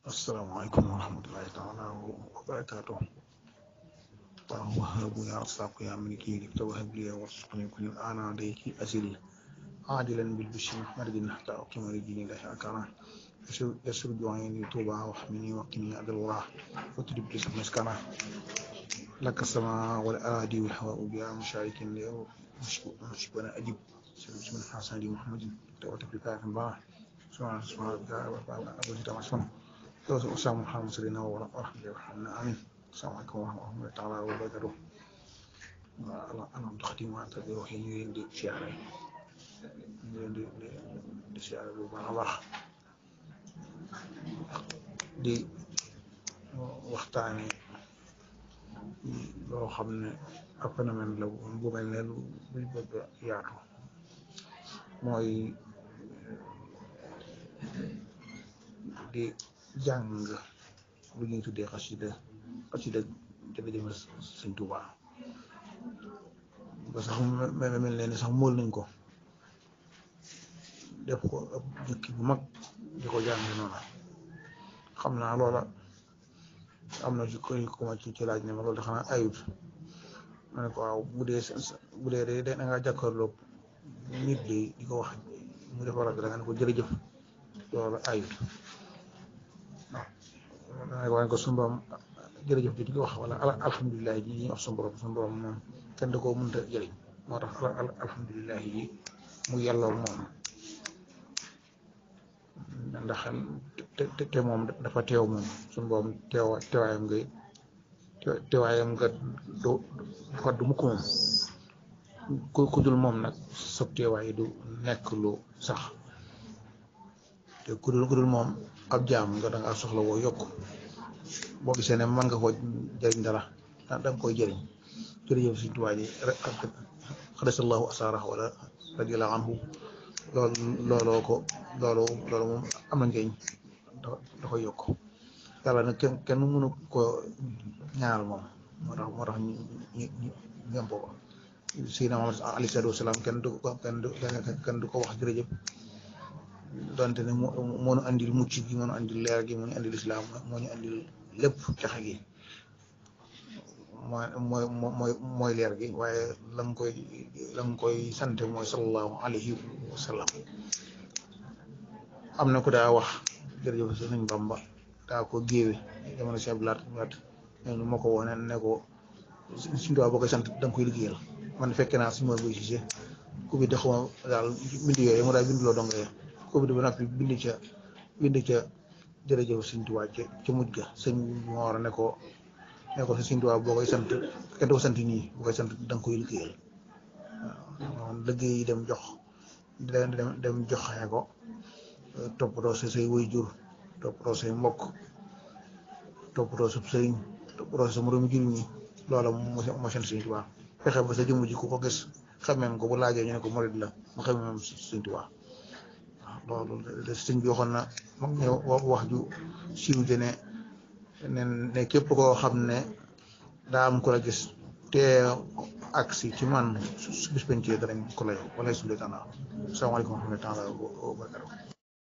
Assalamualaikum warahmatullahi taala wabarakatuh. وهب يا رزاق يا ملكي توهب لي وارزقني كل انا عليك ازلي عادلا بالبشر محمد حتى اقيم لدين الله اكرم يسر دعائي توبا واحمني وقني عبد الوراه وتدب لي مسكنا لك السماء والاراضي والهواء بها مشارك لي مشبنا اجب بسم الله حسن لي محمد توتك بكاف الله سبحان الله ابو زيد مسلم وسام محمد سيدنا ورحمه الله امين. Assalamualaikum warahmatullahi taala wabarakatuh. Anam doxatim wa ta wax ñu leen di siyaare ñu leen di siyaare bu baax a baax di waxtaane loo xam ne ab phénomène la bu mel ne lu bëgg yaatu mooy di jàng lu ñuy tuddee xasida jërëjëf Sëriñ Tuubaa ba sax mel ne sax mool nañ ko def ko ab jukki bu mag di ko jàng noonu xam naa loola am na ko ma ci laaj ne ma loolu de xanaa ayut ma ne ko waaw bu dee de da nga jàkkaarloog nit di ko wax mu def wala da nga ne ko jërëjëf loolu ayut waaw ko suñu borom jërëjëf di ko wax wala alhamdulilah ji ñuy wax suñu borom moom kenn da koo mënta jëriñ moo tax alhamdulilah ji mu yelloo moom ndax te moom dafa teew moom suñu borom teewaayam nga du faddu mukk moom ku dul moom nag sob teewaay du nekk lu sax te ku dul moom ab jaam nga da nga soxla woo yokk boo gisee ne mën nga koo jëriñ dara da nga koy jëriñ jërëjëf Sëriñ Tuubaa ji xadasallahu asaarax wala radiyallahu anhu loolu moom am na njëriñ da koy yokk yàlla nag kenn mënu ko ñaanal moom moo tax ñu ngem ko Seydina Muhammad alayhi salaatu wasalaam kenn du ko wax jërëjëf donte ne moo ñu andil mucc gi moo ñu andil leer gi moo ñu andil islam moo ñu andil lépp caxe gi mooy leer gi waaye la nga koy sante mooy sallallahu alayhi wa sallam. Am na ku daa wax jërëjëf Sëriñ Bamba daa ko géewe jamono si abdulaat ñooñu moo ko woone ne ko Sëriñ Tuubaa boo koy sant da nga koy liggéeyal man fekke naa si mooy boy Cissé ku bi dexuma daal bind yooyu mu daal binduloo dong ko bi ba noppi bind ca jërëjëf Sëriñ Tuubaa ca mujj ga sëñ moo war a ne ko sa Sëriñ Tuubaa boo koy sant kenn du ko sant nii boo koy sant da nga koy liggéeyal waaw liggéey yi dem joxe ko toppatoo say waajur toppatoo say mbokk toppatoo sa sëriñ toppatoo sa moromu jur ñi loola moo sant Sëriñ Tuubaa fexe ba sa jëmm ji ku ko gis xamem ko bu laajee ñu ne ko murid la mu xamem Sëriñ Tuubaa loolu sëñ bi waxoon na mag ñëw wax ju siiw ji ne képp koo xam ne daa am ku la gis te agsi ci man bis penc danañ ko lay wala subli taala. Asalaamaaleykum wa rahmatullahi taala wa barakatuh.